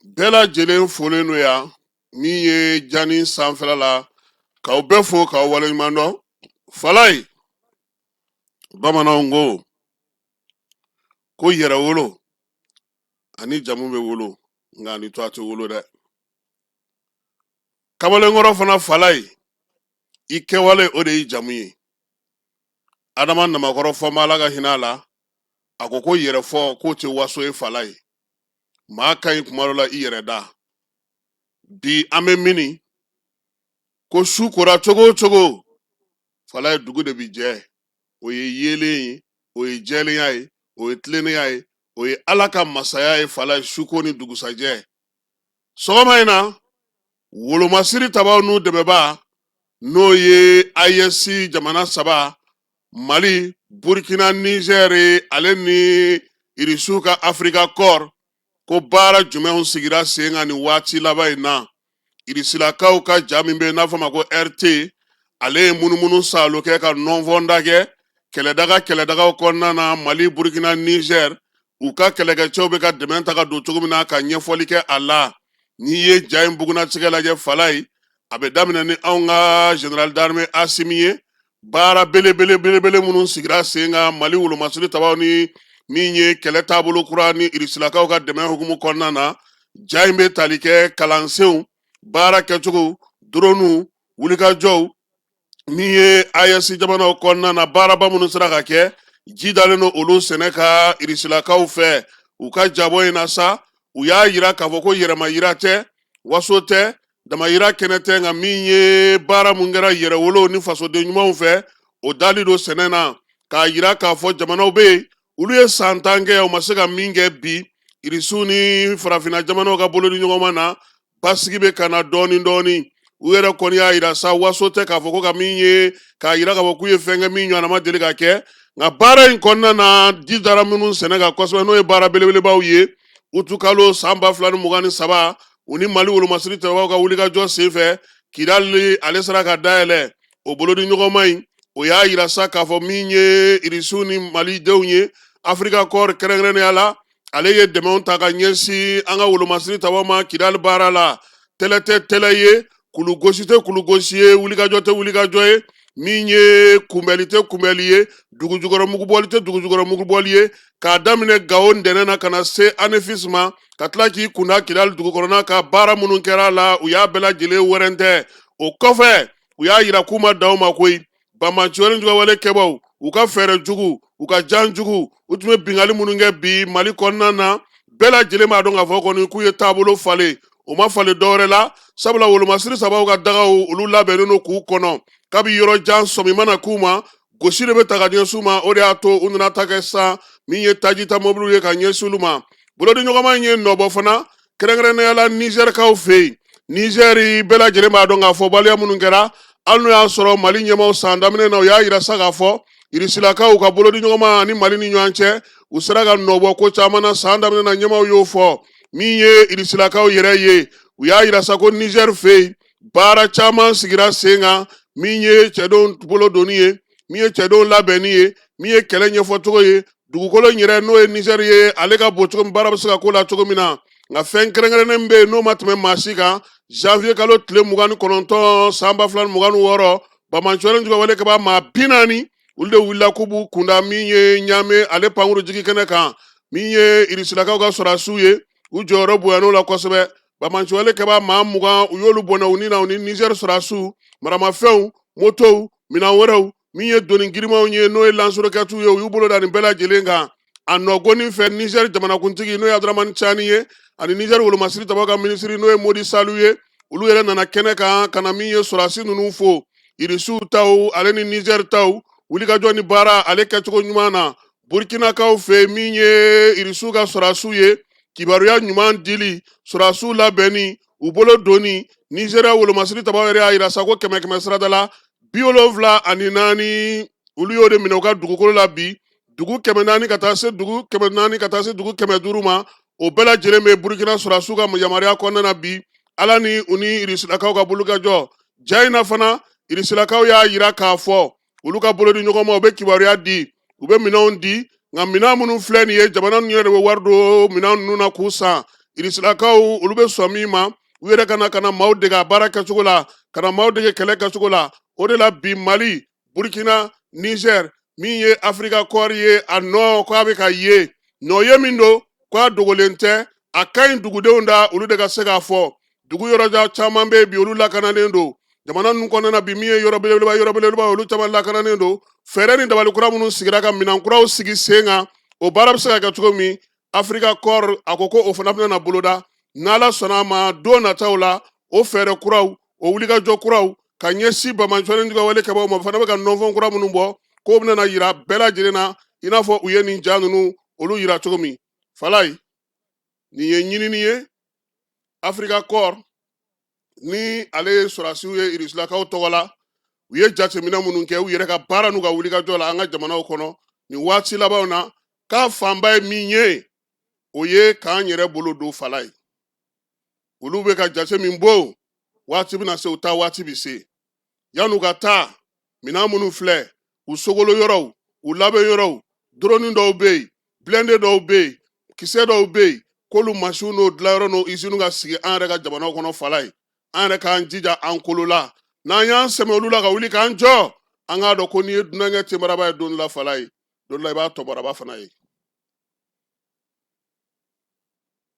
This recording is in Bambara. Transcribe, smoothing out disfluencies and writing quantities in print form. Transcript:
Bɛɛ lajɛlen folen don yan min ye jani sanfɛla la, k'aw bɛɛ fo k'aw waleɲuman dɔn. Falayi, bamananw ko yɛrɛwolo ani jamu bɛ wolo, nka ani tɔgɔ tɛ wolo dɛ. Kamalenkɔrɔ fana, Falayi, i kɛwale o de y'i jamu ye. Adama Namakɔrɔ Fɔnba, Ala ka hinɛ a la, a ko yɛrɛfɔ k'o tɛ waso ye. Falayi, maa ka ɲi kuma dɔ la i yɛrɛ da. Bi an bɛ mini ko su kora cogo o cogo, Falayi, dugu de bi jɛ. O ye yeelen ye, o ye jɛlenya ye, o ye tilennenya ye, o ye Ala ka masaya ye. Falayi, suko ni dugusajɛ. Sɔgɔma in na, wolomasiri tabaw n'u dɛmɛba, n'o ye AES jamana saba, Mali, Burkina, Niger ale ni Irisiw ka Africa Corps, ko baara jumɛnw sigira sen kan nin waati laban in na? Irisilakaw ka ja min bɛ yen n'a fɔ ma ko RT, ale ye munumunu saalo kɛ ka nɔnfɔnda kɛ kɛlɛdaga kɛlɛdagaw kɔnɔna na. Mali, Burkina, Niger, u ka kɛlɛkɛcɛw bɛ ka dɛmɛ ta ka don cogo min na, ka ɲɛfɔli kɛ a la. N'i ye ja in bugunnatigɛ lajɛ, Falayi, a bɛ daminɛ ni anw ka général d'armée Asimi ye. Baara belebele belebele minnu sigira sen kan Mali wolomasiri tabaw ni min ye kɛlɛ taabolo kura ni irisilakaw ka dɛmɛ hukumu kɔnɔna na, ja in bɛ tali kɛ kalansenw baara kɛcogo, droniw, wulikajɔw, min ye AES jamanaw kɔnɔna na, baaraba minnu sera ka kɛ, ji dalen don olu sɛnɛ ka irisilakaw fɛ. U ka jabɔ in na sa, u y'a yira k'a fɔ ko yɛrɛmayira tɛ, waso tɛ, damayira kɛnɛ tɛ, nka min ye baara mun kɛra yɛrɛwolo ni fasoden ɲumanw fɛ, o dali don sɛnɛ na, k'a yira k'a fɔ jamanaw bɛ yen, olu ye san 10 kɛ, u ma se ka min kɛ. Bi irisiw ni farafinna jamanaw ka bolodi ɲɔgɔnma na, basigi bɛ ka na dɔɔni dɔɔni. U yɛrɛ kɔni y'a yira sa, waso tɛ k'a fɔ ko ka min ye k'a yira k'a fɔ k'u ye fɛn kɛ min ɲɔgɔnna ma deli ka kɛ, nka baara in kɔnɔna na, ji dara minnu sɛnɛ kan kosɛbɛ, n'o ye baara belebelebaw ye. Utukalo san 2023, u ni Mali wolomasiri tabaw ka wulikajɔ senfɛ, Kidali ale sera ka dayɛlɛ. O bolodi ɲɔgɔnma in, o y'a yira sa k'a fɔ min ye irisiw ni malidenw ye, Africa Corps kɛrɛnkɛrɛnnenya la, ale ye dɛmɛw ta ka ɲɛsin an ka wolomasiri tabaw ma Kidali baara la. Tɛlɛ tɛ tɛlɛ ye, kulugosi tɛ kulugosi ye, wulikajɔ tɛ wulikajɔ ye, min ye kunbɛli tɛ kunbɛli ye, dugujukɔrɔ mugubɔli tɛ dugujukɔrɔ mugubɔli ye, k'a daminɛ Gawo ntɛnɛn na ka na se Anefis ma, ka tila k'i kunda Kidali dugu kɔnɔna ka baara minnu kɛra a la, u y'a bɛɛ lajɛlen wɛrɛntɛ. O kɔfɛ, u y'a yira k'u ma dan o ma koyi. Banbaanci wale juguyawale kɛbaw, u ka fɛɛrɛ jugu, u ka jan jugu, u tun bɛ binkanni minnu kɛ bi Mali kɔnɔna na, bɛɛ lajɛlen b'a dɔn k'a fɔ kɔni k'u ye taabolo falen. O ma falen dɔwɛrɛ la, sabula wolomasiri sabaw ka dagaw, olu labɛnnen don k'u kɔnɔ kabi yɔrɔ jan. Sɔmi mana k'u ma, gosi de bɛ ta ka ɲɛsin u ma. O de y'a to u nana ta kɛ san min ye taji ta mɔbiliw ye ka ɲɛsin olu ma. Bolodi ɲɔgɔnma in ye nɔbɔ fana, kɛrɛnkɛrɛnnenya la Nizɛrikaw fɛ yen. Nizɛri, bɛɛ lajɛlen b'a dɔn k'a fɔ waleya minnu kɛra, hali n'o y'a sɔrɔ Mali ɲɛmaaw san daminɛ na, u y'a yira sa k'a fɔ irisilakaw ka bolodi ɲɔgɔnma ani Mali ni ɲɔgɔn cɛ, u sera ka nɔbɔ ko caman na. San daminɛ na, ɲɛmaaw y'o fɔ. Min ye irisilakaw yɛrɛ ye, u y'a yira sa ko Nizɛri fɛ yen, baara caman sigira sen kan, min ye cɛdenw bolo donni ye, min ye cɛdenw labɛnni ye, min ye kɛlɛ ɲɛfɔcogo ye, dugukolo in yɛrɛ n'o ye Nizɛri ye, ale ka bon cogo min, baara bɛ se ka k'o la cogo min na. Nka fɛn kɛrɛnkɛrɛnnen bɛ yen n'o ma tɛmɛ maa si kan. Janvier kalo tile 29 san 2026, banbaanci wale juguyawale kɛbaa maa 40, olu de wulila k'u b'u kunda min ye Ɲame ale pankuru jigi kɛnɛ kan. Min ye irisilakaw ka sɔrɔdasiw ye, u jɔyɔrɔ bonyan'o la kosɛbɛ. Banbaanci wale kɛbaa maa 20, u y'olu bɔnɛ u ni na, u ni Nizɛri sɔrɔdasiw, maramafɛnw, motow, minɛn wɛrɛw, min ye doni girimanw ye, n'o ye lance-roquettew ye, u y'u bolo da nin bɛɛ lajɛlen kan. A nɔgɔnin fɛ, Nizɛri jamanakuntigi n'o ye Abudaramani Cani ye, ani Nizɛri wolomasiri tabaw ka minisiri n'o ye Modi Salu ye, olu yɛrɛ nana kɛnɛ kan ka na min ye sɔrɔdasi ninnu fo, irisiw taw ale ni Nizɛri taw, wulikajɔ ni baara ale kɛcogo ɲuman na. Burkinakaw fɛ, min ye irisiw ka sɔrɔdasiw ye, kibaruya ɲuman dili, sɔrɔdasiw labɛnni, u bolo donni. Nizeriya wolomasiri tabaw yɛrɛ y'a yira sa ko kɛmɛ kɛmɛ sarada la, 74, olu y'o de minɛ u ka dugukolo la bi. Dugu 400 ka taa se dugu 400 ka taa se dugu 500 ma, o bɛɛ lajɛlen bɛ Burukina sɔrɔdasiw ka yamaruya kɔnɔna na bi, ala ni u ni irisilakaw ka bolokajɔ. Ja in na fana, irisilakaw y'a yira k'a fɔ olu ka bolodi ɲɔgɔn ma, u bɛ kibaruya di, u bɛ minɛnw di, nka minɛn minnu filɛ nin ye, jamana ninnu yɛrɛ de bɛ wari don minɛn ninnu na k'u san. Irisilakaw, olu bɛ sɔn min ma, u yɛrɛ ka na ka na maaw dege a baara kɛcogo la, ka na maaw dege kɛlɛ kɛcogo la. O de la bi, Mali, Burkina, Niger, min ye Africa Corps ye, a nɔ ko a bɛ ka ye, nɔ ye min don ko a dogolen tɛ, a ka ɲi dugudenw da, olu de ka se k'a fɔ. Dugu yɔrɔjan caman bɛ yen bi, olu lakananen don. Jamana ninnu kɔnɔna na bi, min ye yɔrɔ belebeleba, yɔrɔ belebeleba, olu caman lakananen don. Fɛɛrɛ ni dabali kura minnu sigira ka minɛn kuraw sigi sen kan, o baara bɛ se ka kɛ cogo min, Africa Corps a ko ko o fana bɛna na boloda n'Ala sɔnna a ma don nataw la. O fɛɛrɛ kuraw, o wulikajɔ kuraw ka ɲɛsin banbaanciwale juguya wale kɛbaaw ma fana bɛ ka nɔnfɔn kura minnu bɔ, k'o bɛna na yira bɛɛ lajɛlen na, i n'a fɔ u ye nin ja ninnu olu yira cogo min. Falayi, nin ye ɲinini ye. Africa Corps ni ale ye sɔrɔdasiw ye Irisilakaw tɔgɔ la, u ye jateminɛ minnu kɛ u yɛrɛ ka baara n'u ka wulikajɔ la an ka jamanaw kɔnɔ nin waati labanw na, k'a fanba ye min ye, o ye k'an yɛrɛ bolo don. Falayi, olu bɛ ka jate min bɔ, waati bɛna se, u taa waati bɛ se. Yan'u ka taa, minɛn minnu filɛ, u sogolo yɔrɔw, u labɛn yɔrɔw, drone dɔw bɛ yen, blindé dɔw bɛ yen, kisɛ dɔw bɛ yen, k'olu masiw n'o dilanyɔrɔ n'o iziniw ka sigi an yɛrɛ ka jamanaw kɔnɔ. Falayi, an yɛrɛ k'an jija an kolo la. N'an y'an sɛmɛ olu la ka wuli k'an jɔ, an k'a dɔn ko n'i ye dunankɛ tenbaraba ye don dɔ la, Falayi, don dɔ la i b'a tɔbaraba fana ye.